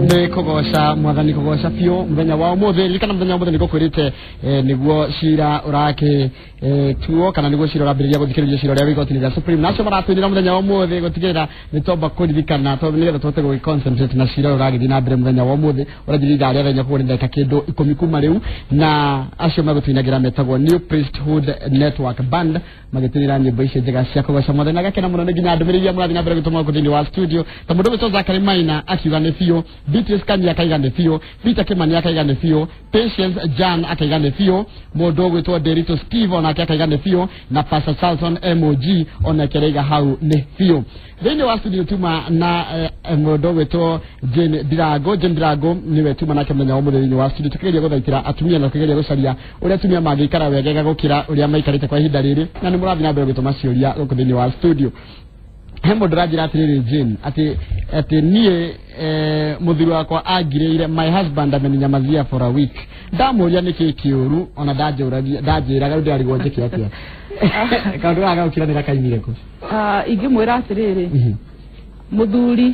Nĩ kũgoca mwathani, kũgoca biũ mũthenya wa ũmũthĩ. Ririkana mũthenya wa ũmũthĩ nĩ ngũkwĩrĩte nĩguo cira ũrakĩ tuo kana nĩguo cira ũrambĩrĩria gũthikĩrĩria cira ũrĩa wĩ igoti-inĩ rĩa Supreme. Na acio maratwĩrĩra mũthenya wa ũmũthĩ gũtigĩrĩra nĩ twamba kũririkana tondũ nĩgetha tũhote gũgĩ concentrate na cira ũyũ ũragĩthiĩ na mbere mũthenya wa ũmũthĩ ũranjĩrĩria ithaa rĩa thaa inya, koguo nĩ ndagĩka kĩndũ 10 kuma rĩu. Na acio megũtũinagĩra metagwo New Priesthood Network Band, magĩtũinĩra nyĩmbo icio njega cia kũgoca mwathani. Na gakena mũno nĩ nginya ndũmĩrĩri iria mũrathiĩ na mbere gũtũma gũkũ thĩinĩ wa studio, ta mũndũ ũgwĩtwo Zachary Maina akiuga nĩ biũ, Beatrice Kanyia akaiga nĩ biũ, Peter Kimani akaiga nĩ biũ, Patience Jan akaiga nĩ biũ, mũndũ ũgwĩtwo Derito Steve onake akaiga nĩ biũ, na Pastor Charlton MOG onake araiga hau nĩ biũ. Thĩinĩ wa studio tuma na mũndũ ũgwĩtwo Jane Ndirango. Jane Ndirango nĩwe tuma nake mũthenya wa ũmũthĩ thĩinĩ wa studio, tũkĩgeria gũthaitĩra atumia na tũkĩgeria gũcaria ũrĩa atumia mangĩikara wegega gũkĩra ũrĩa maikarĩte kwa ihinda rĩrĩ, na nĩ mũrathiĩ na mbere gũtũma ciũria gũkũ thĩinĩ wa studio. He mũndũ ũranjĩra atĩrĩrĩ, Jane, atĩ niĩ mũthuri wakwa angirĩire, my husband ameninyamazia for a week, ndamũria nĩkĩ kĩũru ona ndanjũragia ndanjĩraga, rĩu ndĩrarigwo njĩke atĩa. Kaũndũ gaka gagũkiranĩra kaimire kũ? Ingĩmwĩra atĩrĩrĩ, mũthuri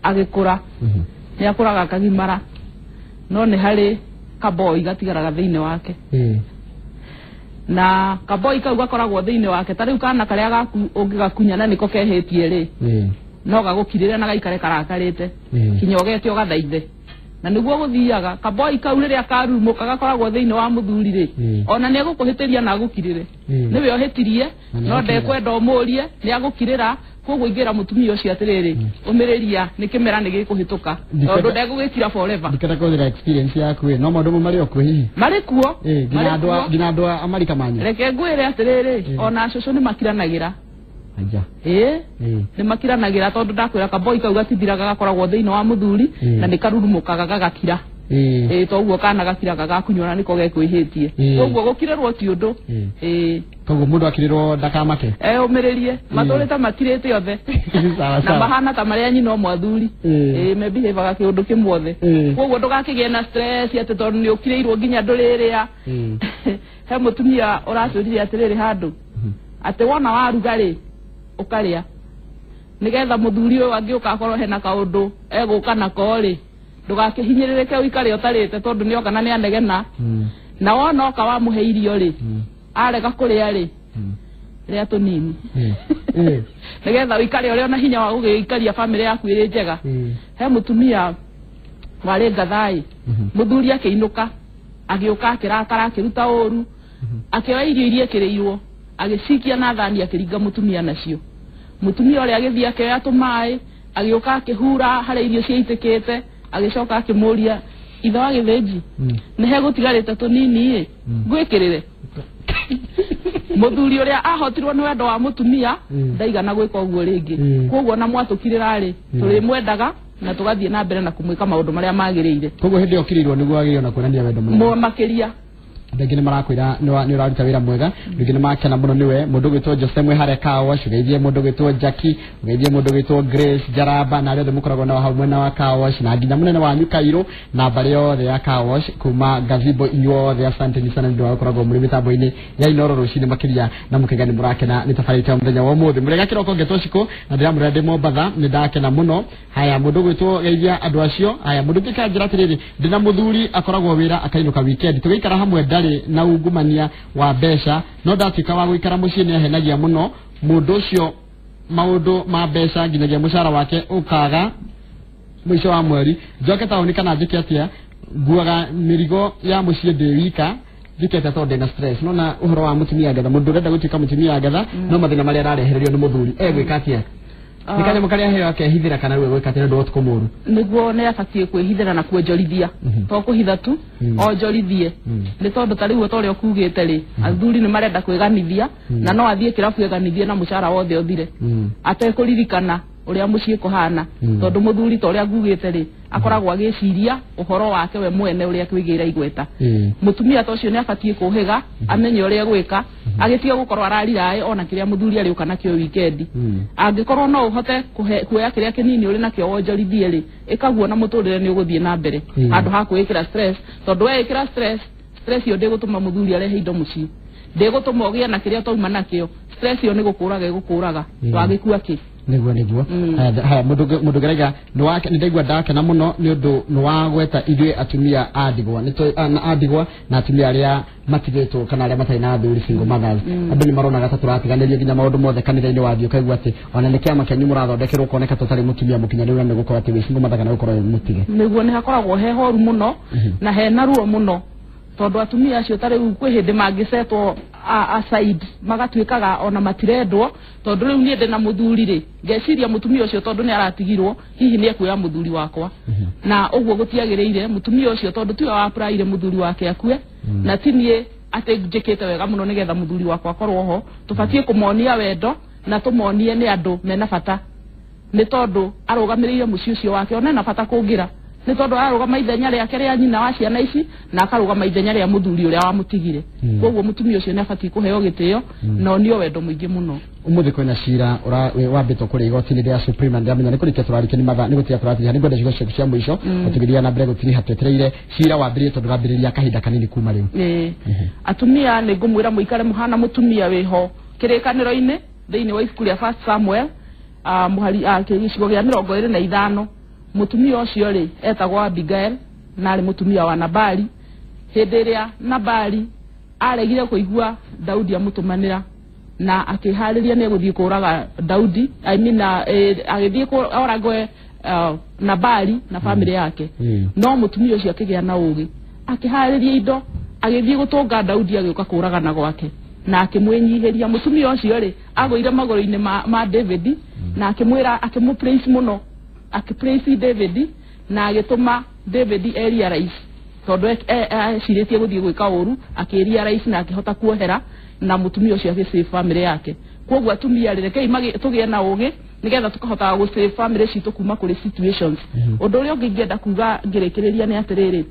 agĩkũra nĩ akũraga akagimara, no nĩ harĩ kaboi gatigaraga thĩinĩ wake, na kaboi kau gakoragwo thĩinĩ wake. Ta rĩu kana karĩa gaku ũngĩgakunya na nĩko kehĩtie rĩ, no gagũkirĩre na gaikare karakarĩte kinya ũgete ũgathaithe. Na nĩguo gũthiaga kaboi kau rĩrĩa karumũka gakoragwo thĩinĩ wa mũthuri rĩ, ona nĩ egũkũhĩtĩria na agũkirĩre. Nĩwe ũhĩtirie, Na nĩ no agũkirĩra. Ndekwenda ũmũrie, nĩ agũkirĩra. Koguo ingĩra mũtumia ũcio atĩrĩrĩ, ũmĩrĩria, nĩ kĩmera nĩ gĩkũhĩtũka, tondũ ndegũgĩkira forever. Ndikenda kũhũthĩra experience yaku ĩ, no maũndũ mamwe marĩ o kuo hihi? Marĩ kuo. Nginya Marĩ andũ a kuo. Nginya andũ a marika manyu. Reke ngwĩre atĩrĩrĩ, ona cũcũ nĩ makiranagĩra. Aja. Ĩĩ, nĩ makiranagĩra, tondũ ndakwĩra kaboi kau gatithiraga, gakoragwo thĩinĩ wa mũthuri, na nĩ karurumũkaga gagakira. Ĩĩ, toguo kana gakiraga gakunyua na nĩko gekwĩhĩtie. Koguo gũkirĩrwo ti ũndũ. Ĩĩ. Koguo mũndũ akirĩrwo ndakamake. Ũmĩrĩrie, matũrĩte makirĩte othe Sawa na sawa. Mahana ta marĩa nyina ũmwe athuri. Ĩĩ, mebihevaga kĩũndũ kĩmwe othe. Koguo ndũgakĩgĩe na stress atĩ tondũ nĩ ũkirĩirwo nginya ndũrĩrĩa. He mũtumia ũratwĩrire atĩrĩrĩ handũ atĩ wona waruga rĩ, ũkarĩa nĩgetha mũthuri ũyũ angĩũka akorwo hena kaũndũ egũka nako rĩ, ndũgakĩhinyĩrĩrĩke ũikare ũtarĩte, tondũ nĩoka na nĩanegena. Na wona oka wamũhe irio rĩ, arega kũrĩa rĩ, rĩa tũnini, nĩgetha ũikare ũrĩ ona hinya wa gũgĩikaria bamĩrĩ yaku ĩrĩ njega. He mũtumia warĩ ngathaĩ, mũthuri akĩinũka, agĩũka akĩrakara, akĩruta ũru, akĩoya irio iria ĩkĩrĩirwo, agĩcikia na thani, akĩringa mũtumia nacio. Mũtumia ũrĩa agĩthiĩ akĩoya tũmaĩ, agĩũka akĩhura harĩa irio ciaitĩkĩte, agĩcoka akĩmũria, ithe wa gĩthĩnji, nĩ hegũtigarĩte tũnini ĩ, ngwĩkĩrĩre? Mũthuri ũrĩa ahotirwo nĩ wendo wa mũtumia, ndaigana gwĩka ũguo rĩngĩ. Koguo na mwatũkirĩra rĩ, tũrĩmwendaga na tũgathiĩ na mbere na kũmwĩka maũndũ marĩa magĩrĩire. Koguo hĩndĩ ĩyo ũkirĩirwo nĩguo wagĩrĩirwo na kuonania wendo mũnene. Makĩria. Andũ aingĩ nĩ marakwĩra nĩ ũraruta wĩra mwega, andũ aingĩ nĩ makena mũno nĩwe. Mũndũ ũgwĩtwo Jose Mwĩhare Car Wash, ũgeithie mũndũ ũgwĩtwo Jackie, ũgeithie mũndũ ũgwĩtwo Grace Njaramba na arĩa othe mũkoragwo nao hau mwena wa Car Wash, na nginya mũnene wanyu Kairũ na mbarĩ yothe ya Car Wash kuma Gazebo, inyuothe asanteni sana nĩ ũndũ wa gũkoragwo mũrĩ mĩtambo-inĩ ya Inoro rũcinĩ makĩria, na mũkaiga nĩ mũrakena nĩ tabarĩra ya mũthenya wa ũmũthĩ. Mũrĩega kĩroko, ngetwo Cikũ na ndĩramwĩra ndĩ Mombatha, nĩ ndakena mũno. Haya, mũndũ ũgwĩtwo geithia andũ acio. Haya, mũndũ ũngĩ kanjĩra atĩrĩrĩ, ndĩna mũthuri akoragwo wĩra akainũka weekend, tũgĩikara hamwe ndarĩ na ungumania wa mbeca, no ndatuĩka wa gũikara mũciĩ nĩ ahenagia mũno mũndũ ũcio maũndũ ma mbeca, nginyagia mũcara wake ũkaga mũico wa mweri. Njoke taũni kana njĩke atĩa? Nguaga mĩrigo ya mũciĩ ndĩ wika, njĩke atĩa tondũ ndĩna stress? Nona ũhoro wa mũtumia ngetha, mũndũ ũrenda gũtuĩka mũtumia ngetha, no mathĩna marĩa ararehererio nĩ mũthuri, egwĩka atĩa? Nĩ kanyamũ karĩa aheo akehithĩra kana rĩu egwĩka atĩa nĩ ũndũ wa ũtukũ mũũru? Nĩguo nĩ abatiĩ kwĩhithĩra na kuonjorithia, to kũhitha tu, onjorithie, nĩ tondũ ta rĩu ta ũrĩa ũkugĩte rĩ, athuri nĩ marenda kwĩganithia, na no athiĩ kĩrabu eganithie na mũcara wothe ũthire, atekũririkana ũrĩa mũciĩ kũhana, tondũ mũthuri ta ũrĩa ngugĩte rĩ, akoragwo agĩciria ũhoro wake we mwene ũrĩa kwĩgĩra igweta. Mũtumia ta ũcio nĩ abatiĩ kũhĩga, amenye ũrĩa egwĩka, agĩtige gũkorwo arariraĩ ona kĩrĩa mũthuri arĩũka nakĩo wikendi. Angĩkorwo no ũhote kuoya kĩrĩa kĩnini ũrĩ nakĩo wonjorithie rĩ, ĩkaguo na mũtũrĩre nĩ ũgũthiĩ na mbere, handũ ha kwĩĩkĩra stress, tondũ weĩkĩra stress, stress ĩyo ndĩgũtũma mũthuri arehe indo mũciĩ, ndĩgũtũma ũgĩe na kĩrĩa ũtauma nakĩo. Stress ĩyo nĩ gũkũraga ĩgũkũraga. Wagĩkua kĩ? Niguo haya mundu gerega ni ndaigua ndakena muno ni undu ni wagweta ithuĩ atumia a ndigwa na a ndigwa na atumia aria matigĩtwo kana aria matarĩ na athuri, single mothers. Andũ nĩ maronaga ta tũratiganĩrio nginya maũndũ mothe kanitha-inĩ wathiĩ ũkaigua atĩ ona nĩ kĩama kĩanyu mũrathondekerwo ũkoneka tũtarĩ mũtumia mũkinyanĩru na nĩ gũkorwo atĩ wĩ single mother kana gũkorwo wĩ mũtige. Nĩguo nĩ hakoragwo he horu mũno na hena ruo mũno tondũ atumia acio ta rĩu kwĩ hĩndĩ mangĩcetwo aside magatuĩkaga ona matirendwo, tondũ rĩu niĩ ndĩ na mũthuri rĩ, ngeciria mũtumia ũcio tondũ nĩ aratigirwo hihi nĩ ekuoya mũthuri wakwa, na ũguo gũtiagĩrĩire. Mũtumia ũcio tondũ tiwe wa-applyire mũthuri wake akue, na ti niĩ atĩ njĩkĩte wega mũno nĩgetha mũthuri wakwa akorwo ho. Tũbatiĩ kũmonia wendo na tũmonie nĩ andũ mena bata, nĩ tondũ arũgamĩrĩire mũciĩ ũcio wake ona ena bata kũngĩra, nĩ tondũ ararũgama ithenya rĩake rĩa nyina wa ciana ici na akarũgama ithenya rĩa mũthuri ũrĩa wamũtigire. Koguo mũtumia ũcio nĩ abatiĩ kũheo gĩtĩo na onio wendo mũingĩ mũno. Umuthi kwina cira wambĩtwo kũrĩa igoti-inĩ rĩa Supreme, na ndĩramenya nĩ kũrĩkia tũrarĩkia, nĩ mathaa nĩ gũtiga tũratigia. Nĩ ngwenda ciugo ciaku cia mũico ũtũgĩria na mbere gũtiriha twetereire cira wambĩrĩrie, tondũ ũrambĩrĩria kahinda kanini kuma rĩu. Ĩĩ, atumia nĩ ngũmwĩra mũikare mũhana mũtumia wĩho kĩrĩkanĩro-inĩ thĩinĩ wa ibuku rĩa First Samuel, mũhari gĩcigo gĩa 25. Mũtumia ũcio rĩ etagwo Abigail na arĩ mũtumia wa Nabali. Hĩndĩ ĩrĩa Nabali aregire kũigua Daudi amũtũmanĩra na akĩharĩria nĩ egũthiĩ kũraga Daudi, I mean, agĩthiĩ oragwe Nabali na famĩlĩ yake, no mũtumia ũcio akĩgĩa na ũgĩ, akĩharĩria indo, agĩthiĩ gũtũnga Daudi agĩũka kũragana gwake na akĩmwĩnyihĩria. Mũtumia ũcio rĩ agũire magũrũ-inĩ ma David na akĩmwĩra, akĩmũpraise mũno, akĩpraise David na agĩtũma David erealize tondũ ecirĩtie gũthiĩ gwĩka ũru, akĩrealize na akĩhota kuohera na mũtumia ũcio agĩsave famĩlĩ yake. Koguo atumia rĩ, rekei tũgĩe na ũgĩ nĩgetha tũkahotaga gũsave famĩlĩ citũ kuma kũrĩ situations. Ũndũ ũrĩa ũngĩ ingĩenda kuga ngĩrĩkĩrĩria nĩ atĩrĩrĩ,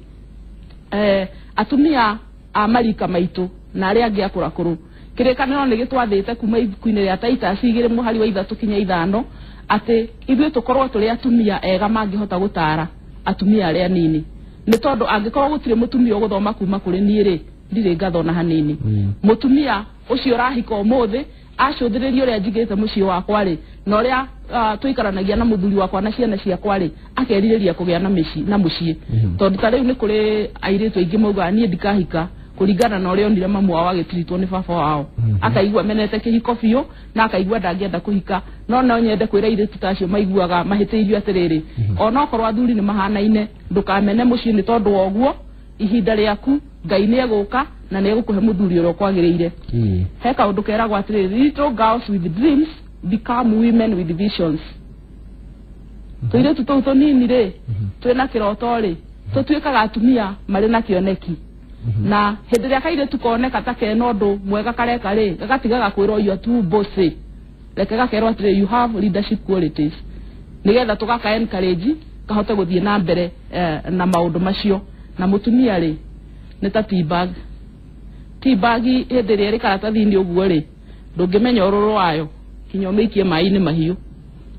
atumia a marika maitũ na arĩa angĩ akũrakũrũ, kĩrĩkanĩro nĩ gĩtwathĩte kuma ibuku-inĩ rĩa Titus 2 mũhari wa 3 kinya 5 atĩ ithuĩ tũkorwo tũrĩ atumia ega mangĩhota gũtara atumia arĩa anini, nĩ tondũ angĩkorwo gũtirĩ mũtumia ũgũthoma kuma kũrĩ niĩ rĩ, ndirĩ ngathona hanini. Mũtumia ũcio ũrahika ũmũthĩ acũthĩrĩria ũrĩa njigĩte mũciĩ wakwa rĩ na ũrĩa tũikaranagia na mũthuri wakwa na ciana ciakwa rĩ, akerirĩria kũgĩa na mĩciĩ na mũciĩ, tondũ ta rĩu nĩ kũrĩ airĩtu aingĩ maugaga niĩ ndikahika kũringana na ũrĩa onire mamu wao agĩtiritwo nĩ baba wao, akaigua menete kĩhiko biũ na akaigua ndangĩenda kũhika. No no nyende kwĩra airĩtu ta acio maiguaga mahĩtĩirio atĩrĩrĩ, onokorwo athuri nĩ mahanaine, ndũkamene mũciĩ nĩ tondũ wa ũguo. Ihinda rĩaku Ngai nĩ egũka na nĩ egũkũhe mũthuri ũrĩa ũkwagĩrĩire. He kaũndũ keragwo atĩrĩrĩ, "Little girls with dreams become women with visions." Tũirĩtu tũu tũnini rĩ twĩna kĩroto rĩ tũtuĩkaga atumia marĩ na kĩoneki, na hĩndĩ ĩrĩa kairĩtu koneka ta kena ũndũ mwega kareka rĩ, gagatigaga kwĩrwo, "You are too bossy." Reke gakerwo atĩrĩ, "You have leadership qualities," nĩgetha tũgaka encourage kahote gũthiĩ na mbere na maũndũ macio. Na mũtumia rĩ nĩ ta tea bag. Tea bag hĩndĩ ĩrĩa ĩrĩ karatathi-inĩ ũguo rĩ, ndũngĩmenya ũrũrũ wayo kinya ũmĩikie maĩ-inĩ mahiũ.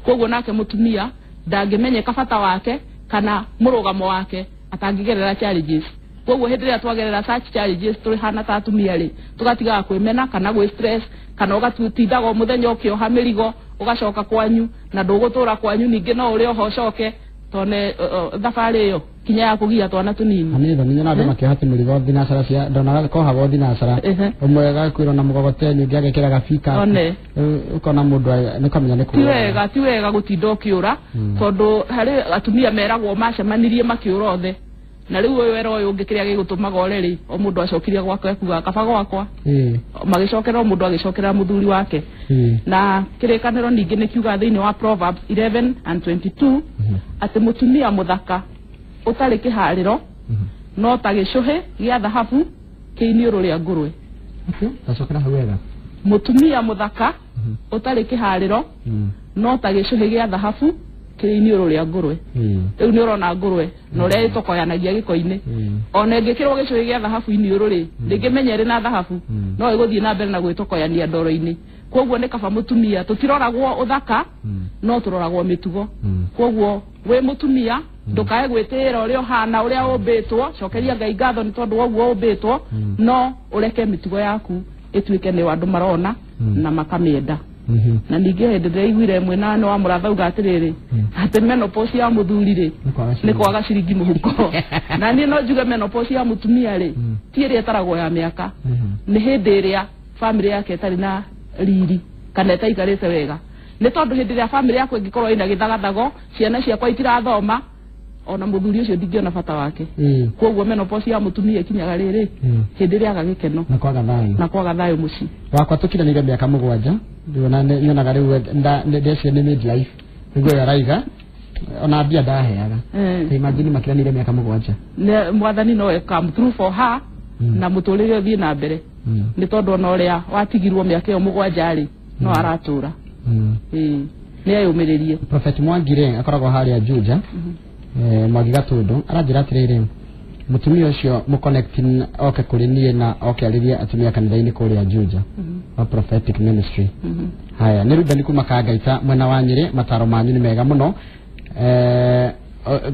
Koguo nake mũtumia ndangĩmenyeka bata wake kana mũrũgamo wake atangĩgerera challenges. Koguo hĩndĩ ĩrĩa twagerera such challenges tũrĩ ta atumia rĩ, tũgatigaga kwĩmena kana gwĩ stress kana ũgatindaga o mũthenya ũkĩoha mĩrigo ũgacoka kwanyu na ndũgũtũra kwanyu ningĩ no ũrĩ oho ũcoke tone thabarĩ ĩyo kinya ya kũgia twana tũnini. Nĩ thoni nyona andũ makĩoha tũmĩrigo thinacara cia ndonaga kohagwo thinacara, ũmwe agakwĩrwo na mũgogoteni, ũngĩ agekĩra gabika. One. Ũkona mũndũ nĩ ũkamenya nĩ ti wega, ti wega gũtinda ũkĩũra, tondũ harĩ atumia meragwo macemanirie makĩũra othe, na rĩu ũyũ era ũyũ ũngĩ kĩrĩa gĩgũtũmaga ore rĩ, o mũndũ acokirie gwake akuga kaba gwakwa, magĩcokera o mũndũ agĩcokera mũthuri wake. Na kĩrĩkanĩro ningĩ nĩ kiuga thĩinĩ wa Proverbs 11 and 22 atĩ mũtumia mũthaka ũtarĩ kĩharĩro no ta gĩcũhĩ gĩa thahabu kĩiniũrũ rĩa ngũrwe. Tacokera hau wega. Mũtumia mũthaka ũtarĩ kĩharĩro no ta gĩcũhĩ gĩa thahabu kĩrĩ iniũrũ rĩa ngũrwe. Rĩu nĩ ũrona ngũrwe na ũrĩa ĩtokoyanagia gĩko-inĩ, ona ĩngĩkĩrwo gĩcũhĩ gĩa thahabu iniũrũ rĩ, ndĩngĩmenya ĩrĩ na thahabu, no ĩgũthiĩ na mbere na gwĩtokoyania ndoro-inĩ. Koguo nĩ kaba mũtumia, tũtiroragwo ũthaka no tũroragwo mĩtugo. Koguo wĩ mũtumia ndũkae gwĩtĩĩra ũrĩa ũhana, ũrĩa ũmbĩtwo. Cokeria Ngai ngatho nĩ tondũ wa ũguo ũmbĩtwo, no ũreke mĩtugo yaku ĩtuĩke nĩ andũ marona na makamĩenda. Na ningĩ hĩndĩ ndĩraiguire mwena nĩ wa mũratha uga atĩrĩrĩ atĩ menopause ya mũthuri rĩ nĩ kwaga ciringi mũhuko. Na niĩ no njuge menopause ya mũtumia rĩ ti ĩrĩa ĩtaragwo ya mĩaka, nĩ hĩndĩ ĩrĩa family yake ĩtarĩ na riri kana ĩtaikarĩte wega. Nĩ tondũ hĩndĩ ĩrĩa family yakwa ĩngĩkorwo ĩna gĩthagathago, ciana ciakwa itirathoma, ona mũthuri ũcio ndingĩona bata wake. Koguo menopause ya mũtumia ĩkinyaga rĩrĩ hĩndĩ ĩrĩa aga gĩkeno na kwaga thayũ, na kwaga thayũ mũciĩ. Wakwa tũkiranĩire mĩaka 7 rĩu nyonaga rĩu ndeciria nĩ midlife nĩguo araiga ona mbia ndaheaga. Imagine makiranĩire mĩaka 7. Mwathani no come through for her na mũtũrĩre ũthiĩ na mbere, nĩ tondũ ona ũrĩa watigirwo mĩaka ĩyo 7 rĩ no aratũra. Nĩ eyũmĩrĩrie. Prophet Mwangire akoragwo harĩa Juja, Mwangi Gatundu aranjĩra atĩrĩrĩ, mũtumia ũcio mũconnecting oke kũrĩ niĩ na oke arĩrie atumia kanitha-inĩ kũrĩa Juja wa prophetic ministry. Haya nĩ Ruben kuma Kangaita mwena wa Nyĩrĩ, mataro manyu nĩ mega mũno.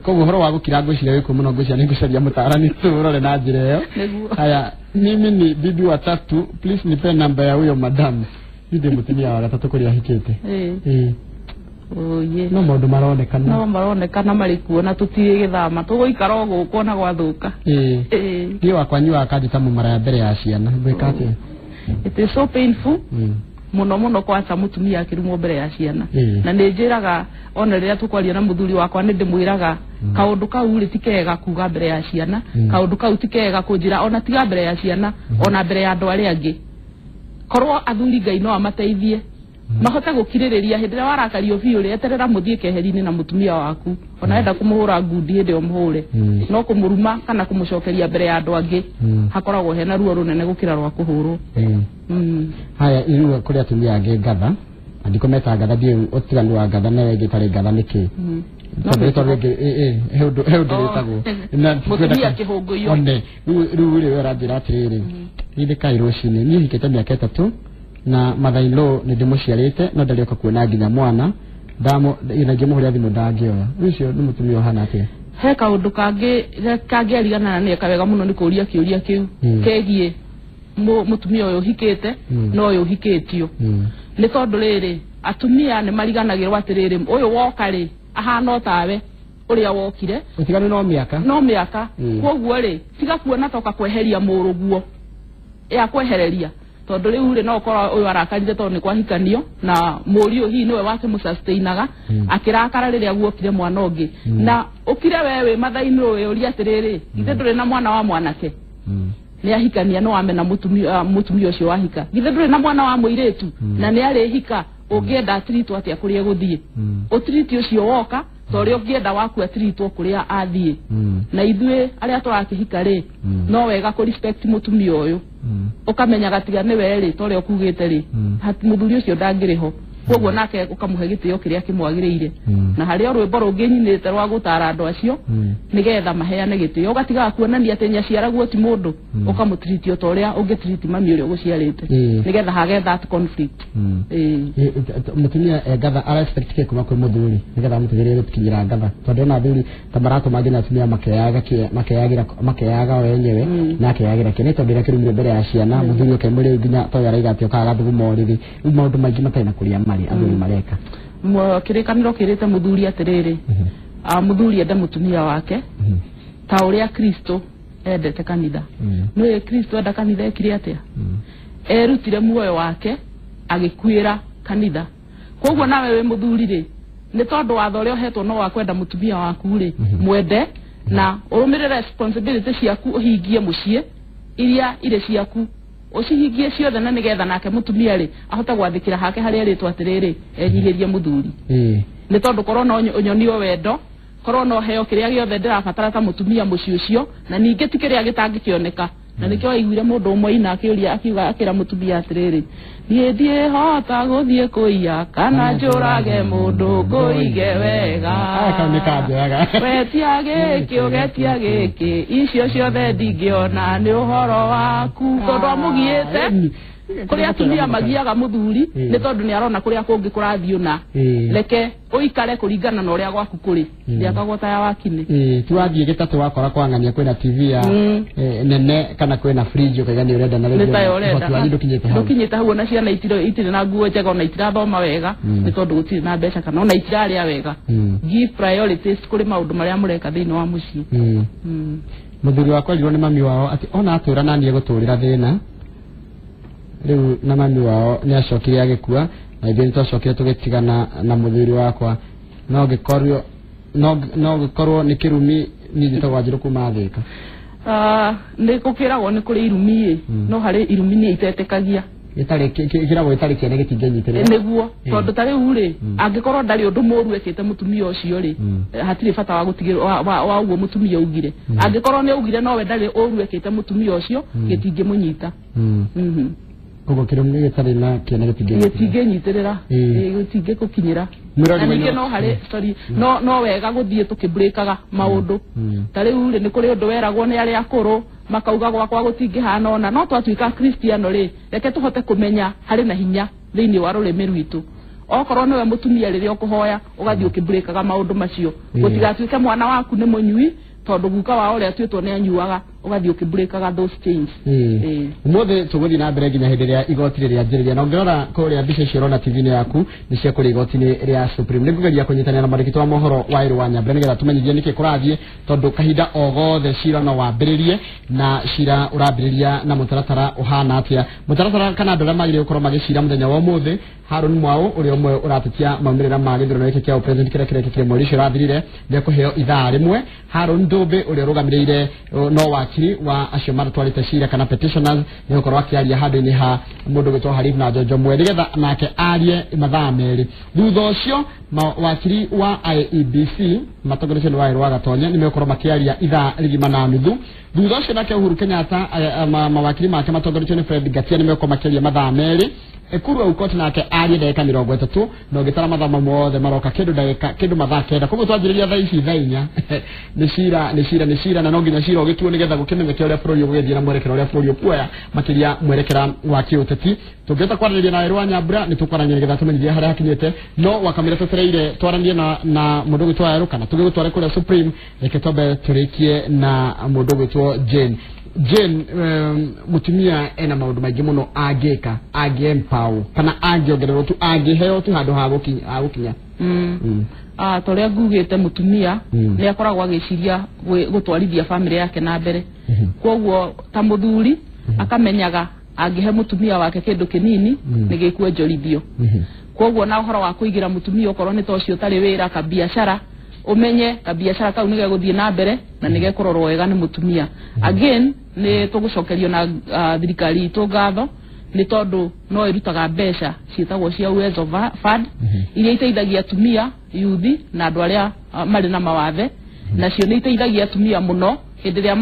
Koguo ũhoro wa gũkira ngwĩciria wĩkuo mũno, ngwĩciria nĩ ngũcaria mũtaarani tũrore na njĩra ĩyo. Haya, mimi ni bibi wa tatu, please nipe namba ya huyo madam. Ndĩ mũtumia wa gatatũ kũrĩa ahikĩte. Oye. No maũndũ maronekana, no maronekana marĩ kuo na tũtirĩ gĩthama, tũgũikara o gũkũ ona gwathũka. Niĩ wakwa nyuaga kanjĩta mũmara ya mbere ya ciana, ngwĩka atĩa? It is so painful mũno mũno kwaca mũtumia akĩrumwo mbere ya ciana. Na nĩ njĩraga ona rĩrĩa tũkwaria na mũthuri wakwa nĩ ndĩmwĩraga kaũndũ kau rĩ ti kega kuga mbere ya ciana, kaũndũ kau ti kega kũnjĩra ona tiga mbere ya ciana, ona mbere ya andũ arĩa angĩ. Korwo athuri Ngai no amateithie mahote gũkirĩrĩria hĩndĩ ĩrĩa warakario biũ rĩ, eterera mũthiĩ keheri-inĩ na mũtumia waku, ona enda kũmũhũra ngundi hĩndĩ ĩyo mũhũre, no kũmũruma kana kũmũcokeria mbere ya andũ angĩ hakoragwo hena ruo rũnene gũkĩra rwa kũhũrwo. Haya, irua kũrĩ atumia angĩ ngatha, andiko meta ngatha, ndiũĩ ũtiganu wa ngatha na ĩngĩ ĩtarĩ ngatha nĩkĩ? Tondũ rĩtwa rĩngĩ he ũndũ rĩtagwo mũtumia kĩhũngũyũ. One rĩu rĩ we ũranjĩra atĩrĩrĩ, githĩ rũcinĩ niĩ hikĩte mĩaka 3 na mother-in-law nĩ ndĩmũciarĩte no ndarĩoka kuona nginya mwana na ngĩmũhũrĩra thimũ ndangĩoya. Ũcio nĩ mũtumia ũhana atĩa? He kaũndũ kangĩ kangĩarigana na nĩeka wega mũno nĩ kũũria kĩũria kĩu kegiĩ mũtumia ũyũ ũhikĩte na ũyũ ũhikĩtio. Nĩ tondũ rĩrĩ atumia nĩ mariganagĩrwo atĩrĩrĩ, ũyũ woka rĩ ahana o tawe ũrĩa wokire, ũtiganu no mĩaka, no mĩaka. Koguo rĩ tiga kuona toka kweheria mũrũguo ya kwehereria, tondũ rĩu rĩ no ũkorwo ũyũ arakarire tondũ nĩ kwahikanio na mũriũ hihi nĩwe wakĩmũsustainaga, akĩrakara rĩrĩa guokire mwana ũngĩ. Na ũkire we wĩ mathainĩ ũyũ ũrie atĩrĩrĩ, githĩ ndũrĩ na mwana wa mwanake nĩ ahikania no wamena mũtumia ũcio wahika, githĩ ndũrĩ na mwana wa mũirĩtu na nĩ arĩhika, ũngĩenda atiritwo atĩa kũrĩa gũthiĩ? Ũtiriti ũcio woka ta ũrĩa ũngĩenda waku atiritwo kũrĩa athiĩ. Na ithuĩ arĩa tũrakĩhika rĩ no wega kũ respect mũtumia ũyũ, ũkamenya gatiga nĩwe rĩ ta ũrĩa ũkugĩte rĩ mũthuri ũcio ndangĩrĩ ho, koguo nake ũkamũhe gĩtĩo kĩrĩa kĩmwagĩrĩire. Na harĩ o rwĩmbo rũngĩ nyinĩte rwa gũtara andũ acio nĩgetha maheane gĩtĩo, ũgatigaga kuonania atĩ nyaciaraguo ti mũndũ, ũkamũtiriti o ta ũrĩa ũngĩtiriti mami ũrĩa ũgũciarĩte, nĩgetha hage that conflict. Mũtumia e ngatha ara expect kĩ kuma kwĩ mũthuri nĩgetha amũteithĩrĩrie gũkinyĩra ngatha? Tondũ ona athuri ta maratũma nginya atumia makeyaga o enyewe na akeyagĩra kĩ, nĩ tondũ ĩrĩa kĩrumire mbere ya ciana mũthuri ũkemũrĩu nginya toyo araiga atĩ ũkaga gathuguma ũrĩrĩ. Rĩu maũndũ maingĩ matarĩ na kũrĩa marĩ athuri mareka. Kĩrĩkanĩro kĩrĩte mũthuri atĩrĩrĩ, mũthuri ende mũtumia wake ta ũrĩa Kristo endete kanitha. Nĩũĩ Kristo enda kanitha ekire atĩa? Erutire muoyo wake agĩkuĩra kanitha. Koguo nawe wĩ mũthuri rĩ, nĩ tondũ watho ũrĩa ũhetwo no wa kwenda mũtumia waku rĩ, mwende na ũrũmĩrĩre responsibility ciaku, ũhingie mũciĩ iria irĩ ciaku, ũcihingie ciothe, na nĩgetha nake mũtumia rĩ ahote gwathĩkĩra hake harĩa erĩtwo atĩrĩrĩ, enyihĩrie mũthuri. Nĩ tondũ korwo no ũnyonio wendo, korwo no heo kĩrĩa gĩothe ndĩrabatara ta mũtumia mũciĩ ũcio, na ningĩ ti kĩrĩa gĩtangĩkĩoneka. Na nĩkĩo waiguire mũndũ ũmwe ina akĩũria akiuga akĩra mũtumia atĩrĩrĩ, niĩ ndiĩhota gũthiĩ kũiya kana njũrage mũndũ ngũige wega, Kau nĩ kanjoyaga. Wetia gĩkĩ ũgetia gĩkĩ, icio ciothe ndingĩona nĩ ũhoro waku, tondũ amũgiĩte Kũrĩa atumia magiaga mũthuri nĩ tondũ nĩ arona kũrĩa kũngĩ kũrathiĩ na reke ũikare kũringana na ũrĩa gwaku kũrĩ ndĩakagwo ta ya wakinĩ. Ti wathiĩ gĩtatũ wakora kwang'ania kwĩna TV ya nene kana kwĩna fridge ũkaiga nĩ ũrenda na rĩu wanyu ndũkinyĩte hau. Ndũkinyĩte hau ona ciana itirĩ na nguo njega ona itirathoma wega nĩ tondũ gũtirĩ na mbeca kana ona itirarĩa wega. Give priorities kũrĩ maũndũ marĩa mũreka thĩinĩ wa mũciĩ. Mũthuri wakwa erirwo nĩ mami wao atĩ ona atũra na niĩ gũtũrĩra thĩna rĩu na mami wao nĩ acokire agĩkua na ithuĩ nĩ twacokire tũgĩtigana na mũthuri wakwa no ngĩkorwo nĩ kĩrumi niĩ njĩtagwo Wanjirũ kuma Thĩka. Nĩ gũkĩragwo nĩ kũrĩ irumi ĩ no harĩ irumi niĩ itetĩkagia gĩtarĩ kĩragwo gĩtarĩ kĩene gĩtingĩnyitĩrĩra nĩguo tondũ ta rĩu rĩ angĩkorwo ndarĩ ũndũ mũũru ekĩte mũtumia ũcio rĩ hatirĩ bata wa gũtigĩrwo wa ũguo mũtumia augire. Angĩkorwo nĩ augire nowe ndarĩ ũru ekĩte mũtumia ũcio gĩtingĩmũnyita. Koguo kĩrumi gĩtarĩ na kĩene gĩtingĩnyitĩrĩra gĩtingĩgũkinyĩra. Na ningĩ no harĩ sorry no wega gũthiĩ tũkĩbrĩkaga maũndũ ta rĩu rĩ nĩ kũrĩ ũndũ weragwo nĩ arĩa akũrũ makauga gwakwa gũtingĩhana ona no twatuĩka Kristiano rĩ reke tũhote kũmenya harĩ na hinya thĩinĩ wa rũrĩmĩ rwitũ. Okorwo nĩwe mũtumia rĩrĩa ũkũhoya ũgathiĩ ũkĩbrĩkaga maũndũ macio gũtigatuĩke mwana waku nĩ mũnyui tondũ guka wao ũrĩa atuĩtwo nĩ anyuaga ũgathiĩ ũkĩbrĩkaga those chains. Ũmũthĩ tũgũthiĩ na mbere nginya hĩndĩ ĩrĩa igoti rĩrĩanjĩrĩria na ũngĩrora kũrĩa mbica icio ũrona TV-inĩ yaku nĩ cia kũrĩa igoti-inĩ rĩa Supreme. Nĩ ngũgeria kũnyitanĩra na mwandĩki wa mohoro wa Ĩrũ wa Nyambura nĩgetha tũmenyithie nĩkĩ kũrathiĩ tondũ kahinda o gothe cira no wambĩrĩrie na cira ũrambĩrĩria na mũtaratara ũhana atĩa. Mũtaratara kana andũ arĩa magĩrĩire gũkorwo magĩcira mũthenya wa ũmũthĩ Harun Mwau ũrĩa ũmwe ũratetia maumĩrĩra ma gĩthurano gĩkĩ kĩa president kĩrĩa kĩrekĩkire mweri ũcio ũrathirire nĩekũheo ithaa rĩmwe. Harun Ndũmbĩ ũrĩa ũrũgamĩrĩire no wakiri wa acio maratwarĩte cira kana petitioners nĩgũkorwo akĩaria handũ-inĩ ha mũndũ gwĩtwo Harif na Njonjo Mwe nĩgetha nake arie mathaa merĩ. Thutha ũcio wakiri wa IEBC matongoretio nĩ Waĩrũ wa Gatonye nĩmegũkorwo makĩaria ithaa rigima na nuthu. Thutha ũcio nake Uhuru Kenyatta mawakiri make matongoretio nĩ Fred Ngatia nĩmegũkorwo makĩaria mathaa merĩ. Ekuru Aukot nake arie ndagĩka 30 na ũngĩtara mathaa mothe maroka kĩndũ ndagĩka kĩndũ mathaa 9. Koguo twanjĩrĩria thaa ici thaa 4 nĩ cira na no nginya cira ũgĩtuo nĩgetha gũkĩmenyeke ũrĩa bũrũri ũgũgĩthiĩ na mwerekera ũrĩa bũrũri ũkuoya makĩria mwerekera wa kĩũteti. Tũngĩhota kwaranĩria na Waĩrũ wa Nyambura nĩ tũkwaranĩria nĩgetha tũmenyithie harĩa hakinyĩte no wakamĩra twetereire twaranie na mũndũ ũgwĩtwo Waĩrũ kana tũgĩgũtware kũrĩa Supreme. Reke twambe tũrĩkie na mũndũ ũgwĩtwo Jane. Jane, mũtumia ena maũndũ maingĩ mũno angĩka angĩempower kana angĩongererwo tu angĩheo tu handũ ha gũkinya. Ta ũrĩa ngugĩte mũtumia nĩ akoragwo agĩciria gũtwarithia bamĩrĩ yake na mbere. Koguo ta mũthuri akamenyaga angĩhe mũtumia wake kĩndũ kĩnini nĩ gĩkuonjorithio. Koguo na ũhoro wa kũigĩra mũtumia okorwo nĩ ta ũcio ũtarĩ wĩra kabiacara umenye kabiacara kau nĩgegũthiĩ na mbere na nĩgekũrorwo wega nĩ mũtumia. Again nĩ tũgũcokerio na thirikari itũ ngatho nĩ tondũ no ĩrutaga mbeca ciĩtagwo cia Uwezo Fund iria iteithagia atumia yuthi na andũ arĩa marĩ na mawathe nacio nĩ iteithagia atumia mũno hĩndĩ ĩrĩa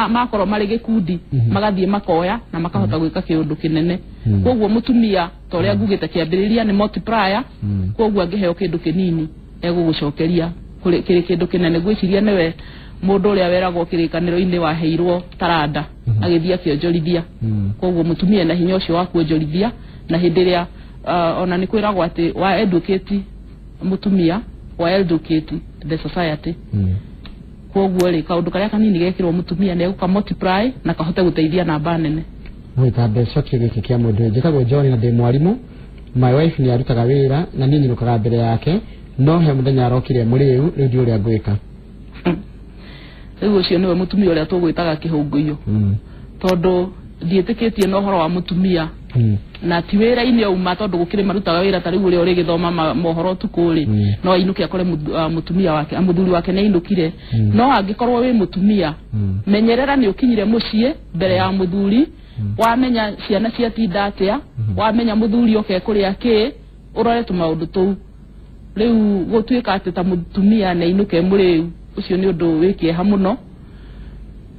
makorwo marĩ gĩkundi magathiĩ makoya na makahota gwĩka kĩũndũ kĩnene. Koguo mũtumia ta ũrĩa ngugĩte kĩambĩrĩria nĩ multiplier koguo angĩheo kĩndũ kĩnini egũgũcokeria kĩrĩ kĩndũ kĩnene. Ngwĩciria nĩwe mũndũ ũrĩa weragwo kĩrĩkanĩro-inĩ waheirwo taranda agĩthiĩ akĩonjorithia. Koguo mũtumia na hinya ũcio wa kuonjorithia na hĩndĩ ĩrĩa ona nĩ kwĩragwo atĩ wa educate mũtumia wa educate the society. Koguo rĩ kaũndũ karĩa kanini gekĩrwo mũtumia nĩ egũka multiply na kahote gũteithia namba nene. Gwĩta mbeca gĩkĩ kĩa mũndũ njĩtagwo John na ndĩ mwarimũ. My wife nĩ arutaga wĩra na niĩ nyinũkaga mbere yake no he mũthenya arokire mũrĩu rĩu ndiũ ũrĩa ngwĩka. Rĩu ũcio nĩwe mũtumia ũrĩa tũgwĩtaga kĩhũngũiyo tondũ ndiĩtĩkĩtie na ũhoro wa mũtumia na ti wĩra-inĩ auma tondũ gũkĩrĩ marutaga wĩra ta rĩu ũrĩa ũrĩgĩthoma mohoro ũtukũ rĩ no ainũke akore mũtumia wake mũthuri wake nĩ ainũkire. No angĩkorwo wĩ mũtumia menyerera nĩ ũkinyire mũciĩ mbere ya mũthuri wamenya ciana ciatinda atĩa wamenya mũthuri oke kũrĩa kĩ ũrore tũmaũndũ tũu. Rĩu gũtuĩka atĩ ta mũtumia nĩ ainũke mũrĩu ũcio nĩ ũndũ wĩ kĩeha mũno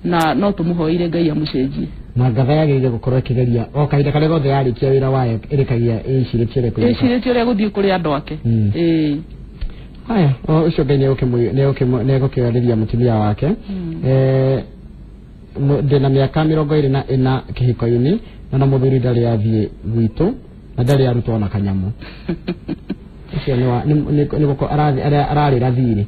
na no tũmũhoire Ngai amũcenjie. Na ngatha yagĩrĩire gũkorwo ĩkĩgeria o kahinda karĩa gothe yarĩkia wĩra wayo ĩrĩkagia ĩcirĩtie ũrĩa kũinũka. Ĩcirĩtie ũrĩa gũthiĩ kũrĩ andũ ake. Haya ũcio Ngai nĩegũkĩarĩria mũtumia wake. Ndĩna mĩaka 24 kĩhiko-inĩ na mũthuri ndarĩ athiĩ gwitũ na ndarĩ arutwo na kanyamũ. Ũcio nĩ gũko ararĩra thirĩ.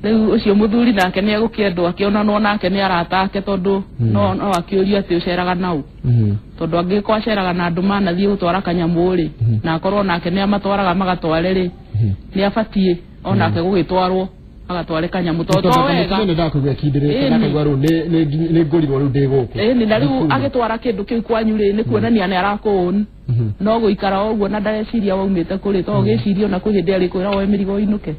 Rĩu ũcio mũthuri nake nĩ egũkĩendwo akĩonanwo nake nĩ arata ake tondũ no akĩũrio atĩ ũceraga nau. Tondũ angĩkorwo aceraga na andũ manathiĩ gũtwara kanyamũ rĩ, na akorwo nake nĩ amatwaraga magatware rĩ, nĩ abatiĩ onake gũgĩtwarwo agatware kanyamũ tondũ to wega. Nĩ ndakũigua kindĩrĩte ndakaigua rĩu nĩ ngũrirwo rĩu ndĩ gũkũ. Ĩni na rĩu agĩtwara kĩndũ kĩu kwanyu rĩ, nĩ kuonania nĩ arakũũni. No gũikara o ũguo na ndareciria waumĩte kũrĩ to gĩciria ona kwĩ hĩndĩ arĩkwĩra woe mĩrigo ũinũke.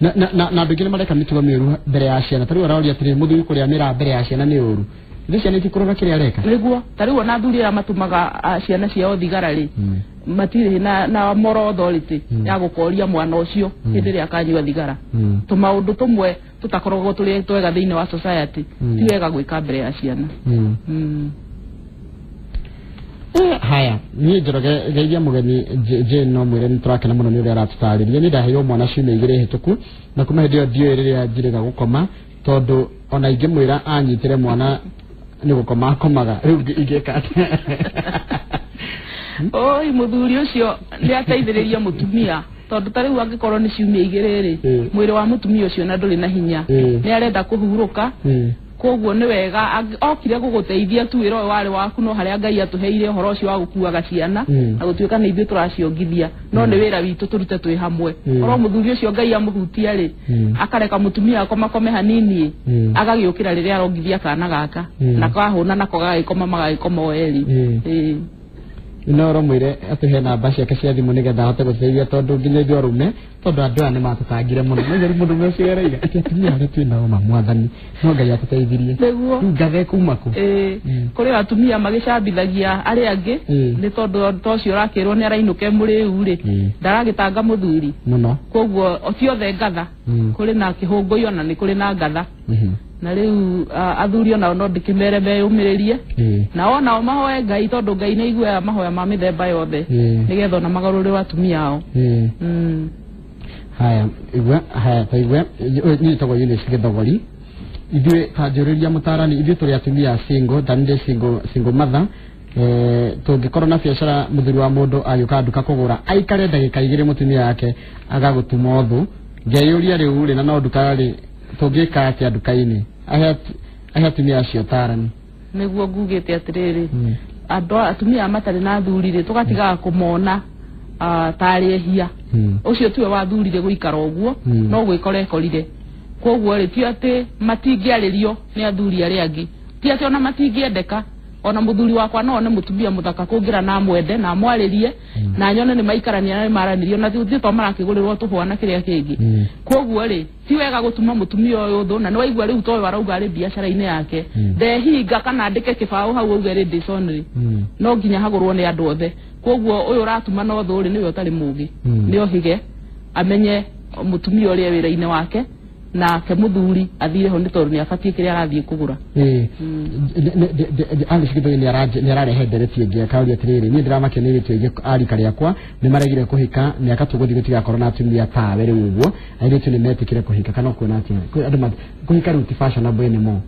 Na andũ aingĩ nĩ mareka mĩtugo mĩũru mbere ya ciana. Ta rĩu aroria atĩrĩrĩ, mũthuri kũrĩa mĩraa mbere ya ciana nĩ ũru. Ithuĩ ciana itikũrora kĩrĩa areka. Nĩguo ta rĩu ona athuri arĩa matũmaga ciana ciao thigara rĩ, matirĩ na moral authority ya gũkoria mwana ũcio hĩndĩ ĩrĩa akanyua thigara. Tũmaũndũ tũmwe tũtakoragwo tũrĩ twega thĩinĩ wa society ti wega gwĩka mbere ya ciana. Haya, niĩ Njoroge geithia mũgeni Jane no mwĩre nĩ tũrakena mũno nĩ ũrĩa aratũtarĩria. Niĩ ndaheirwo mwana ciumia 2 hĩtũku na kuma hĩndĩ ĩyo ndiũĩ rĩrĩa njirĩga gũkoma tondũ ona ingĩmwĩra anyitĩre mwana nĩ gũkoma akomaga. Rĩu ingĩka atĩa? Oi, mũthuri ũcio nĩ ateithĩrĩria mũtumia tondũ ta rĩu angĩkorwo nĩ ciumia 2 rĩ, mwĩrĩ wa mũtumia ũcio na ndũrĩ na hinya, nĩ arenda kũhurũka. Koguo nĩ wega okire gũgũteithia tu wĩra ũyũ warĩ waku no harĩa Ngai atũheire ũhoro ũcio wa gũkuaga ciana na gũtuĩka nĩ ithuĩ tũraciongithia, no nĩ wĩra witũ tũrute twĩ hamwe. Korwo mũthuri ũcio Ngai amũhutia rĩ, akareka mũtumia akomakome hanini, agagĩũkĩra rĩrĩa arongithia kana gaka na kahũna nako gagĩkoma magagĩkoma o erĩ. No ũramwĩre atũhe namba ciake cia thimũ nĩgetha ahote gũteithia tondũ nginya ithuĩ arũme tondũ andũ aya nĩ matũtangire mũno. No rĩu mũndũ ũcio araiga atĩ atumia arĩa twĩ nao ma mwathani no Ngai atũteithirie. Nĩguo ngathe kuma kũ? Kũrĩ atumia magĩcambithagia arĩa angĩ nĩ tondũ ta ũcio ũrakĩrwo nĩ arainũke mũrĩu rĩ, ndaragĩtanga mũthuri mũno. Koguo ti othe ngatha, kũrĩ na kĩhũngũi ona nĩ kũrĩ na ngatha. Na rĩu athuri onao no ndĩkĩmere meyũmĩrĩrie na onao mahoe Ngai tondũ Ngai nĩ aiguaga mahoya ma mĩthemba yothe nĩgetha ona magarũrĩrwo atumia ao. Haya, igwe, haya ta igwe, niĩ njĩtagwo Eunice Gĩthogori. Ithuĩ ta njũrĩria mũtarani, ithuĩ tũrĩ atumia single, ta niĩ ndĩ single mother. Tũngĩkorwo na biacara mũthuri wa mũndũ agĩũka nduka kũgũra aikare ndagĩka 2 mũtumia wake agagũtuma ũthũ. Ngeyũria rĩu rĩ, na no nduka rĩ, tũngĩka atĩa nduka-inĩ? Ahe atumia acio tarani. Nĩguo ngugĩte atĩrĩrĩ, andũ atumia matarĩ na athuri rĩ, tũgatigaga kũmona tarĩ ehia. Ũcio tiwe wathurire gũikara ũguo, no gwĩkora ekorire. Koguo rĩ, ti atĩ matingĩarĩrio nĩ athuri arĩa angĩ, ti atĩ ona matingĩendeka. Ona mũthuri wakwa no one mũtumia mũthaka kũngĩra na amwende na amwarĩrie na nyone nĩ maikarania na nĩ maranĩrio na ti to marakĩgũrĩrwo tũhũa na kĩrĩa kĩngĩ. Koguo rĩ, ti wega gũtuma mũtumia ũyũ thũ, na nĩ waigua rĩu to ũyũ arauga arĩ biacara-inĩ yake ndehinga kana andĩke kĩbaũ hau auge ladies only, no nginya hagũrwo nĩ andũ othe. Koguo ũyũ ũratuma no thũ rĩ, nĩwe ũtarĩ mũgĩ, nĩ ohĩge amenye mũtumia ũrĩa wĩra-inĩ wake nake mũthuri athire ho nĩ tondũ nĩ abatiĩ kĩrĩa arathiĩ kũgũra. Alice Gĩthũri nĩ ararehe ndereti ĩngĩ akauria atĩrĩrĩ, niĩ ndĩramakio nĩ airĩtu aingĩ a rika rĩakwa nĩ maregire kũhika mĩaka tũgũthiĩ gũtigakorwo na atumia tawe rĩu ũguo airĩtu nĩ metĩkire kũhika kana ũkuona atĩa? Andũ kũhika rĩu ti fashionable anymore.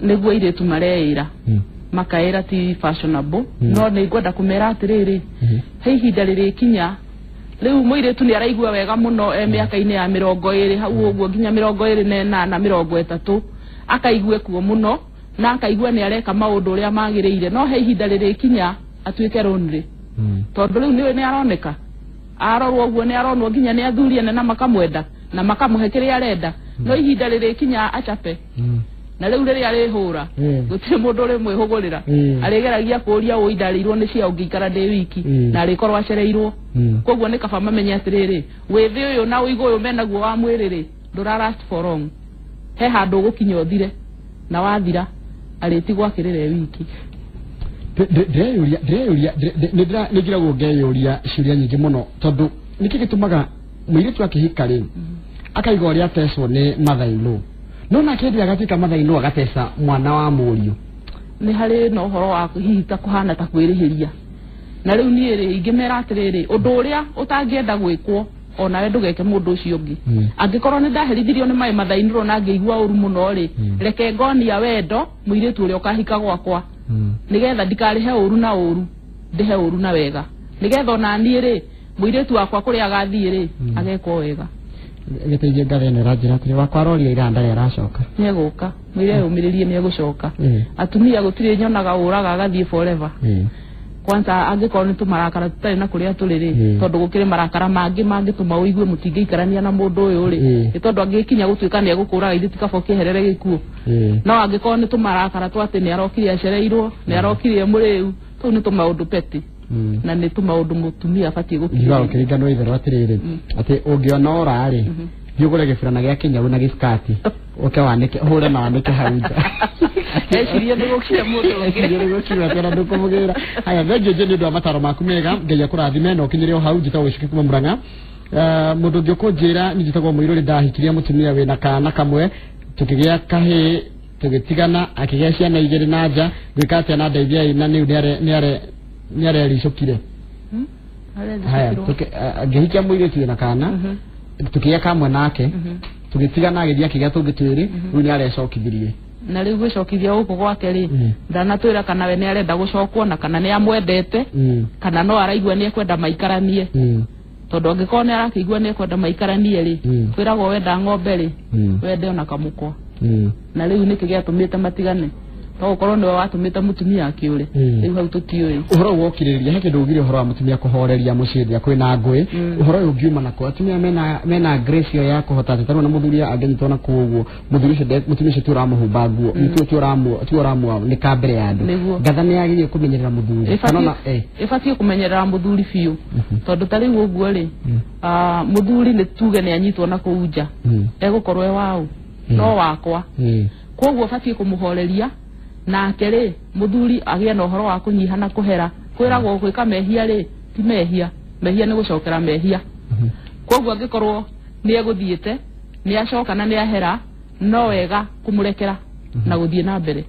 Nĩguo airĩtu mareĩra makaĩra ti fashionable, no nĩ ngwenda kũmera atĩrĩrĩ, he ihinda rĩrĩkinya rĩu mũirĩtu nĩ araigua wega mũno e mĩaka-inĩ ya 20 hau ũguo nginya 28 30 akaigue kuo mũno na akaigua nĩ areka maũndũ ũrĩa magĩrĩire, no he ihinda rĩrĩkinya atuĩke lonely tondũ rĩu nĩ aroneka arorwo ũguo nĩ aronwo nginya nĩ athuri ene na makamwenda na makamũhe kĩrĩa arenda, no ihinda rĩrĩkinya acape na rĩu rĩrĩa arĩhũra gũtirĩ mũndũ ũrĩmwĩhũgũrĩra, arĩgeragia kũũria ũi ndarĩirwo nĩ cia ũngĩikara ndĩ wiki na arĩkorwo acereirwo. Koguo nĩ kaba mamenye atĩrĩrĩ, wĩthĩ ũyũ na ũigũ ũyũ menaguo wa mwĩrĩ rĩ, ndũra last for long, he handũ ũgũkinya ũthire na wathira arĩtigwo akĩrĩra wiki. Ndĩreyũria nĩ njiragwo ngeyũria ciũria nyingĩ mũno tondũ nĩkĩ gĩtũmaga mũirĩtu akĩhika rĩ akaiga ũrĩa atecwo nĩ mother-in-law, no nake hĩndĩ ĩrĩa agatuĩka mother-in-law agateca mwana wa mũriũ. Nĩ harĩ na ũhoro wa hihi ta kũhana ta kwĩrĩhĩria. Na rĩu niĩ rĩ, ingĩmera atĩrĩrĩ, ũndũ ũrĩa ũtangĩenda gwĩkwo onawe ndũgeke mũndũ ũcio ũngĩ. Angĩkorwo nĩ ndaherithirio nĩ maĩ mathainĩrwo na ngĩigua ũru mũno rĩ, reke ngonia wendo mũirĩtu ũrĩa ũkahika gwakwa, nĩgetha ndikarĩhe ũru na ũru, ndĩhe ũru na wega, nĩgetha ona niĩ rĩ mũirĩtu wakwa kũrĩa agathiĩ rĩ agekwo wega. Gĩteithie ngathe ĩno ĩranjĩra atĩrĩ, wakwa aroria ira ndarĩ aracoka. Nĩegũka, mwĩre eyũmĩrĩrie nĩegũcoka. Atumia gũtirĩ nyonaga ũraga agathiĩ forever. Kwanza angĩkorwo nĩ tũmarakara tũtarĩ na kũrĩa tũrĩ rĩ, tondũ gũkĩrĩ marakara mangĩ mangĩtũma ũigue mũtingĩikarania na mũndũ ũyũ rĩ, nĩ tondũ angĩkinya gũtuĩka nĩ egũkũraga ithuĩ ti kaba ũkĩeherere gĩkuũ. No angĩkorwo nĩ tũmarakara twa atĩ nĩ arokire acereirwo, nĩ arokire mũrĩu, tũu nĩ tũmaũndũ petty. Na nĩ tũmaũndũ mũtumia abatiĩ gũkirĩrĩria. Ũkĩringanwo itherũ atĩrĩrĩ, atĩ ũngĩona ora rĩ, thiĩ ũgũre gĩburana gĩa kĩnyau na gĩskati, ũke wanĩke, ũhũre na wanĩke hau nja. Ecirie nĩ gũkire mũndũ ũngĩ. Ecirie nĩ gũkire atĩ ona ndũkũmũgĩra. Haya, thengiũ Jane nĩ ũndũ wa mataro maku mega, Ngai akũrathime na ũkinyĩre o hau. Njĩtagwo Gĩcuki kuma Murang'a. Mũndũ ũngĩ ũkũnjĩra niĩ njĩtagwo Mũirũrĩ, ndahikirie mũtumia wĩna kana kamwe, tũkĩgĩa kahĩĩ, tũgĩtigana, akĩgĩa ciana igĩrĩ na nja, ngwĩka atĩa na ndeithiai na nĩu nĩarericũkire. Haya, ngĩhikia mũirĩtu wĩna kana, tũkĩgĩa kamwe nake, tũgĩtigana agĩthiĩ akĩgĩa tũngĩ twĩrĩ, rĩu nĩarecokithirie. Na rĩu gwĩcokithia gũkũ gwake rĩ, ndanatwĩra kana we nĩarenda gũcokwo na kana nĩamwendete, kana no araigua nĩekwenda maikaranie. Tondũ angĩkorwo nĩarakĩigua nĩekwenda maikaranie rĩ, kwĩragwo wenda ng'ombe rĩ, wende ona kamũkwa. Na rĩu nĩkĩ gĩatũmĩte matigane? To gũkorwo nĩwe watũmĩte mũtumia akĩũre. Rĩu hau tũtiũĩ. Ũhoro ũyũ wokirĩrĩria, he kĩndũ ugire ũhoro wa mũtumia kũhoreria mũciĩ rĩrĩa kwĩna ngũĩ. Ũhoro ũyũ ũngiuma nako, atumia mena grace ĩyo ya kũhota atĩ tarĩu ona mũthuri angĩnyitwo na kũu ũguo, mũthuri ũcio mũtumia ũcio ti ũramũhumba nguo, ti ũramwanĩka mbere ya andũ. Ngatha nĩ yagĩrĩire kũmenyerera mũthuri. Kana ona, Ĩbatiĩ kũmenyerera mũthuri biũ. Tondũ ta rĩu ũguo rĩ, mũthuri nĩ tuge nĩ anyitwo na kũu nja. Egũkorwo e waũ? No wakwa. Koguo batiĩ kũmũhoreria. Nake rĩ, mũthuri agĩe na ũhoro wa kũnyiha na kũhera. Kwĩragwo gwĩka mehia rĩ, ti mehia. Mehia nĩ gũcokera mehia. Koguo angĩkorwo nĩ egũthiĩte, nĩ acoka na nĩ ahera, no wega kũmũrekera na gũthiĩ na mbere.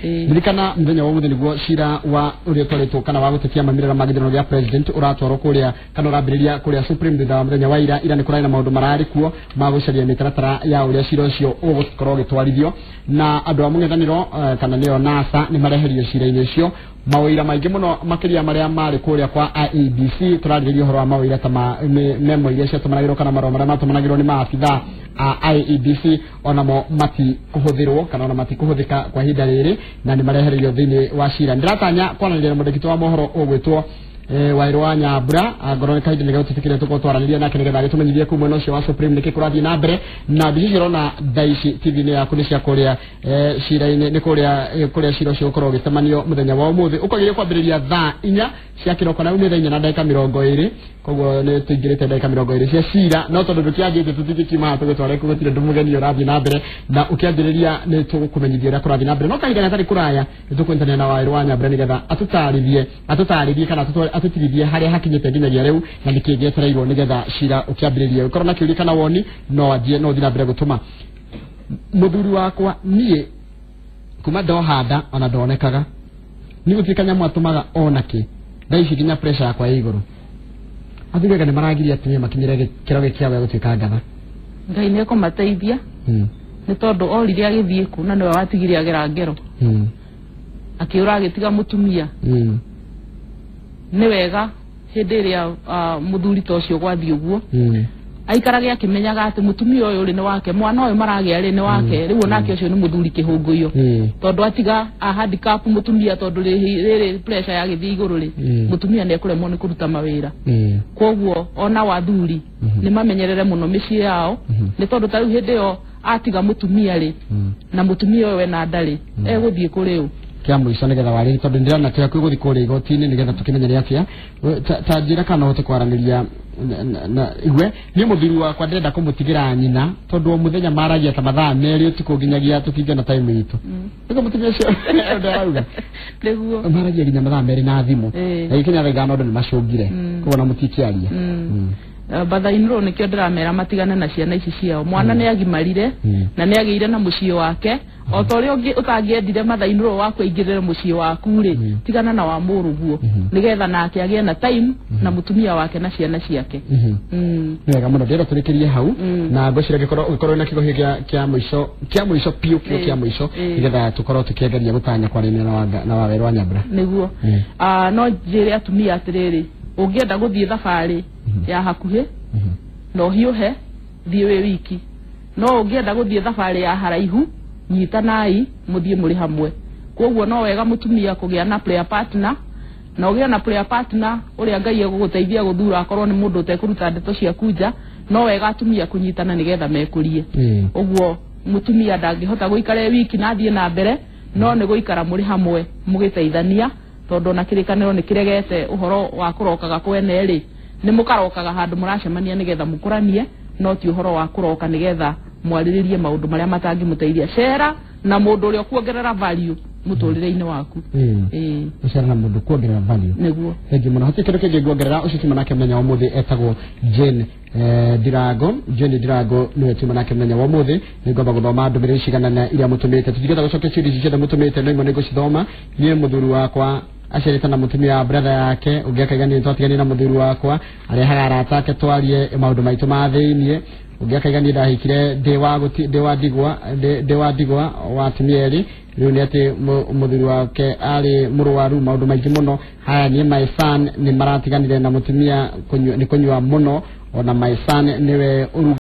Ririkana mũthenya wa ũmũthĩ nĩguo cira wa ũrĩa ũtwarĩtwo kana wa gũtetia maumĩrĩra ma gĩthurano gĩa president ũratwarwo kũrĩa kana ũrambĩrĩria kũrĩa Supreme thutha wa mũthenya wa ira. Ira nĩ kũrarĩ na maũndũ mararĩ kuo ma gũcaria mĩtaratara ya ũrĩa cira ũcio ũgũkorwo ũgĩtwarithio, na andũ a mũng'ethanĩro kana nĩo NASA nĩ mareherio cira-inĩ ũcio mawĩra maingĩ mũno makĩria marĩa marĩ kũrĩa kwa IEBC. Tũrarĩrĩria ũhoro wa mawĩra ta memo iria ciatũmanagĩrwo kana marũa marĩa matũmanagĩrwo nĩ maabithaa a IEBC, onamo matikũhũthĩrwo kana ona matikũhũthĩka kwa ihinda rĩrĩ, na nĩ marehererio thĩinĩ wa cira. Ndĩratanya kwaranĩria na mwandĩki wa mohoro ũgwĩtwo Wairũ wa Nyambura, angorwo nĩ kahinda nĩgagũtwĩtĩkĩria tũkorwo twaranĩria nake nĩgetha agĩtũmenyithie kuu mwena ũcio wa Supreme nĩkĩ kũrathiĩ na mbere. Na mbica icio ũrona thaa ici TV-inĩ yaku nĩ cia kũrĩa cira-inĩ, nĩ kũrĩa cira ũcio ũkorwo ũgĩcemanio mũthenya wa ũmũthĩ, ũkwagĩrĩire kwambĩrĩria thaa 4 cia kĩroko, na rĩu nĩ thaa 4:20, koguo nĩ tũingĩrĩte ndagĩka 20 cia cira, no tondũ ndũkĩanjĩtie tũtingĩkiuma haha tũgũtware kũu, gũtirĩ ũndũ mũgeni ũrathiĩ na mbere, na ũkĩanjĩrĩria nĩ tũgũkũmenyithia ũrĩa kũrathiĩ na mbere. No kahinda gatarĩ kũraya nĩ tũkũnyitanĩra na Wairũ wa Nyambura nĩgetha atũtarĩrie kana atũtirithie harĩa hakinyĩte nginyagia rĩu na nĩkĩ gĩetereirwo nĩgetha cira ũkĩambĩrĩrie. Ũkorwo na kĩũria kana woni, no anjie, no ũthiĩ na mbere gũtũma. Mũthuri wakwa niĩ kuma ndohanda ona ndonekaga, nĩ gũtirĩ kanyamũ atũmaga ona kĩ, thaa ici nginya pressure yakwa ĩ igũrũ. Athuri anga nĩ maragiria atumia makinyĩre gĩkĩro gĩkĩ kĩao gĩa gũtuĩka ngatha. Ngai nĩ ekũmateithia, nĩ tondũ orire agĩthiĩ kũ na nĩwe watigire agera ngero. Akĩũra agĩtiga mũtumia. Nĩ wega hĩndĩ ĩrĩa mũthuri ta ũcio gwathiĩ ũguo, aikarage akĩmenyaga atĩ mũtumia ũyũ rĩ nĩ wake, mwana ũyũ maragĩa rĩ nĩ wake, rĩu onake ũcio nĩ mũthuri kĩhũngũiyo. Tondũ atiga a handicap mũtumia, tondũ rĩrĩ pressure yagĩthiĩ igũrũ rĩ, mũtumia nĩ ekũremwo nĩ kũruta mawĩra. Koguo ona wathuri nĩ mamenyerere mũno mĩciĩ yao, nĩ tondũ ta rĩu hĩndĩ ĩyo atiga mũtumia rĩ, na mũtumia ũyũ ena nda rĩ, egũthiĩ kũrĩ ũ? Kĩa mũico nĩgetha warĩrie, tondũ ndĩrona twĩ hakuhĩ gũthiĩ kũrĩa igoti-inĩ nĩgetha tũkĩmenye nĩ atĩa. Ta njĩra kana ũhote kwaranĩria na igue. Niĩ mũthuri wakwa ndĩrenda kũmũtigĩra nyina, tondũ o mũthenya maragia ta mathaa 2 ũtukũ nginyagia tũkinge na time itũ. Nĩguo mũtumia ũcio ndarauga. Nĩguo. Maragia nginya mathaa 2 na thimũ. Na gĩkinya thaa 5 andũ nĩ macũngire. Koguo na mũtikĩaria. Bathainĩ nĩkĩo ndĩramera matigane na ciana ici ciao. Mwana nĩ agimarire na nĩ agĩire na mũciĩ wake, O ta ũrĩa ũngĩ ũtangĩendire mathainũrwo waku aingĩrĩre mũciĩ waku rĩ, tigana na wa mũrũguo nĩgetha nake agĩe na time na mũtumia wake na ciana ciake. Nĩ wega mũno, ndĩrenda tũrĩkĩrie hau na ngwĩciria ũngĩkorwo na kiugo kĩa mũico, kĩa mũico piũ piũ, kĩa mũico, nĩgetha tũkorwo tũkĩgeria gũtanya kwaranĩria na Wawerũ wa Nyambura. Nĩguo. No njĩre atumia atĩrĩrĩ, ũngĩenda gũthiĩ thabarĩ ya hakuhĩ na ũhiũhe, thiĩ wĩ wiki. No ũngĩenda gũthiĩ thabarĩ ya haraihu, nyitanai mũthiĩ mũrĩ hamwe. Koguo no wega mũtumia kũgĩa na prayer partner, na ũgĩe na prayer partner ũrĩa Ngai egũgũteithia gũthura, akorwo nĩ mũndũ ũtekũruta ndeto ciaku nja. No wega atumia kũnyitana nĩgetha mekũrie. Ũguo mũtumia ndangĩhota gũikara e wiki na athiĩ na mbere, no nĩ gũikara mũrĩ hamwe mũgĩteithania, tondũ ona kĩrĩkanĩro nĩ kĩregete ũhoro wa kũrokaga kwene rĩ, nĩ mũkarokaga handũ mũracemania nĩgetha mũkũranie, no ti ũhoro wa kũroka nĩgetha mwarĩrĩrie maũndũ marĩa matangĩmũteithia. Cera na mũndũ ũrĩa ũkuongerera value mũtũrĩre-inĩ waku. Gũcera na mũndũ kuongerera value. Nĩguo. Thengiũ mũno, hatirĩ kĩndũ kĩngĩ nguongerera. Ũcio tuma nake mũthenya wa ũmũthĩ etagwo Jane Ndirango. Jane Ndirango nĩwe tuma nake mũthenya wa ũmũthĩ. Nĩngwamba gũthoma ndũmĩrĩri cigana na iria mũtũmĩte. Tũtingĩhota gũcokia ciũria ici ciothe mũtũmĩte, no imwe nĩngũcithoma. Niĩ mũthuri wakwa aciarĩte na mũtumia wa brother yake, ũngĩ akaiga niĩ twatiganire na mũthuri wakwa, arehaga arata ake twarie maũndũ maitũ ma thĩiniĩ. Ũngĩ akaiga niĩ ndahikire ndĩ wa ndĩ wa ndigwa, ndĩ wa ndigwa wa atumia erĩ, rĩu nĩ atĩ mũthuri wake arĩ mũrwaru, maũndũ maingĩ mũno. Haya, niĩ my son nĩ maratiganire na mũtumia nĩ kũnyua mũno, ona my son nĩwe ũrugaga.